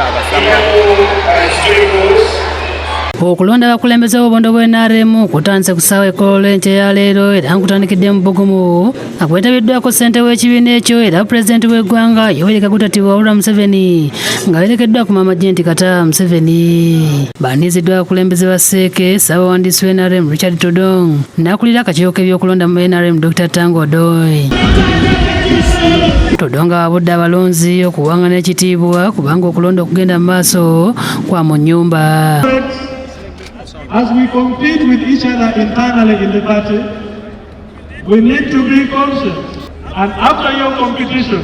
Abasama. Okulonda abakulembeze b'obubondo bwa NRM kutandise ku ssaawa ekkololo enkya ya leero era nkutandikidde mu bbugumu nga kwetabiddwako ssentebe w'ekibiina ekyo era pulezidenti w'eggwanga Yoweri Kaguta Tibuhaburwa Museveni nga awerekeddwa ku Maama Janet Kataaha Museveni. Baaniriziddwa abakulembeze ba CEC, ssaabawandiisi wa NRM Richard Todwong n'akulira akakiiko k'ebyokulonda mu NRM Dr. Tanga Odoi. Todwong awabudde abalonzi okuwangana ekitiibwa kubanga okulonda okugenda mu maaso kwa mu nnyumba. As we compete with each other internally in the party, we need to be conscious. And after your competition,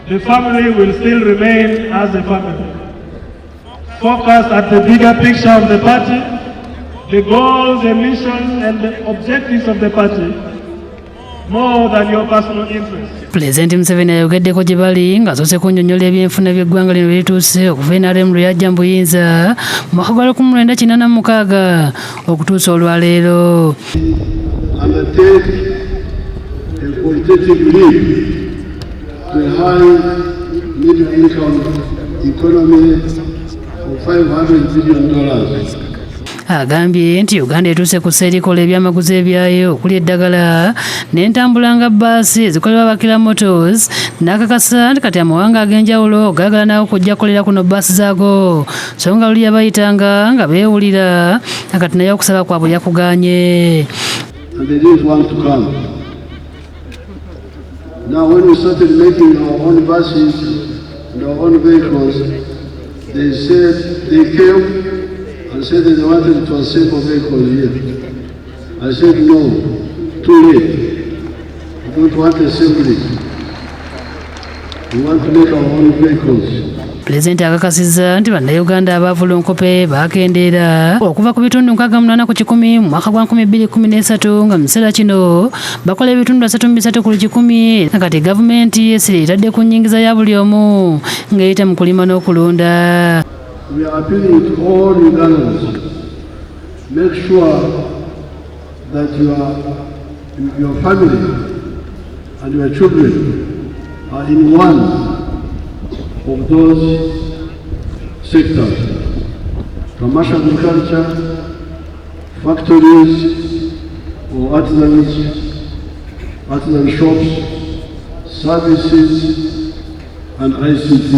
the family will still remain as a family. Focus at the bigger picture of the party, the goals, the mission, and the objectives of the party, more than your personal interests. Pulezidenti Museveni ayogeddeko gye bali ng'asoose kunnyonnyola ebyenfuna by'eggwanga lino bye lituuse okuva NRM lwe yajja mu buyinza mu mwaka gwa 1986 okutuusa olwaleero. Undertake a qualitative leap to a high middle income economy of $500 billion. Agambye nti Uganda etuuse ku ssa erikola ebyamaguzi ebyayo okuli eddagala n'entambula nga bbaasi ezikolebwa Bakira Motors, n'akakasa nti kati amawanga ag'enjawulo gaagala nawo kujja kukolera kuno bbaasi zaago, so nga luli yabayitanga nga beewulira kati naye okusaba kwabwe yakugaanye. And they didn't want to come. Now, when we started making our own buses and our own vehicles, they said, they came and said that they wanted to assemble vehicles here. I said, "No, too late. We don't want assembly. We want to make our own vehicles." Pulezidenti akakasizza nti bannayuganda abaavu lunkope bakendeera okuva ku bitundu 68% mu mwaka gwa 2013, nga mu kiseera kino bakola ebitundu 33%. Kati gavumenti essira etadde ku nnyingiza ya buli omu ng'eyita mu kulima n'okulunda. We are appealing to all Ugandans. Make sure that your family and your children are in one of those sectors: commercial agriculture, factories, or artisans, artisan shops, services, and ICT.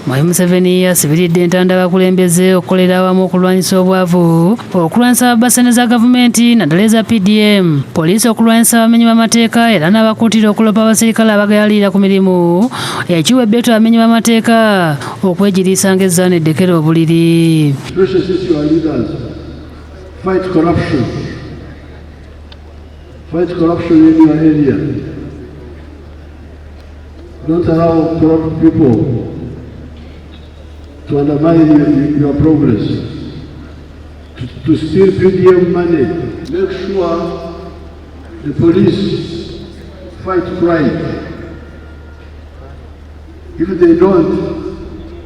Mwami Museveni asibiridde entanda abakulembeze okukolera awamu okulwanyisa obwavu, okulwanyisa abasene za gavumenti naddala eza PDM, poliisi, okulwanyisa abamenyi b'amateeka, era n'abakuutira okulopa abaserikale abagayaalirira ku mirimu, ekiwa ebbeetu abamenyi b'amateeka okwegiriisa ng'ezzaana eddekera obuliri. Especially since you are leaders, fight corruption. Fight corruption in your area. Don't allow corrupt people to undermine your progress, to steal PDM money. Make sure the police fight crime. If they don't,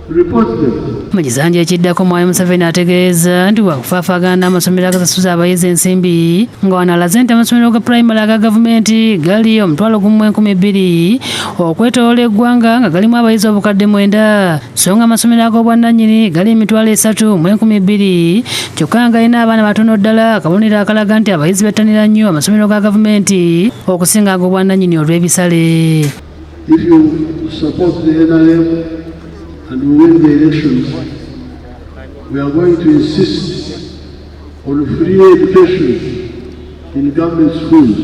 report them. Mu kisanja ekiddako, Mwami Museveni ategeeza nti wakufaafaagana n'amasomero agasasuza abayizi ensimbi, nga wano alaze nti amasomero ga pulayimale aga gavumenti gali 12,000 okwetoloola eggwanga nga galimu abayizi 9,000, so nga amasomero ag'obwannannyini gali 32,000, kyokka nga galina abaana batono ddala, akabonero akalaga nti abayizi bettanira nnyo amasomero ga gavumenti okusinga ag'obwannannyini olw'ebisale. If you support the NRM and we win the elections, we are going to insist on free education in government schools.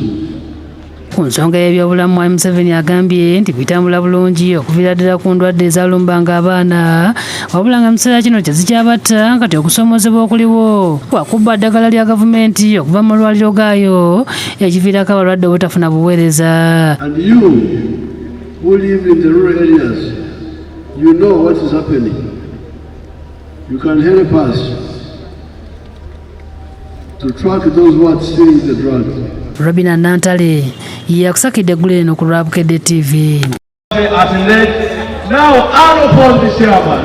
Ku nsonga y'ebyobulamu, Mwami Museveni agambye nti bitambula bulungi okuviira ddala ku ndwadde ezalumbanga abaana, wabula nga mu kiseera kino tezikyabatta. Kati okusoomoozebwa okuliwo kwakubba ddagala lya gavumenti okuva mu malwaliro gaayo, ekiviirako abalwadde obutafuna buweereza. And you who live in the rural areas, you know what is happening. You can help us to track those who are stealing the drugs. Robina Nantale yakusakidde eggulo eno ku lwa Bukedde TV. At late. Now, I'll the chairman.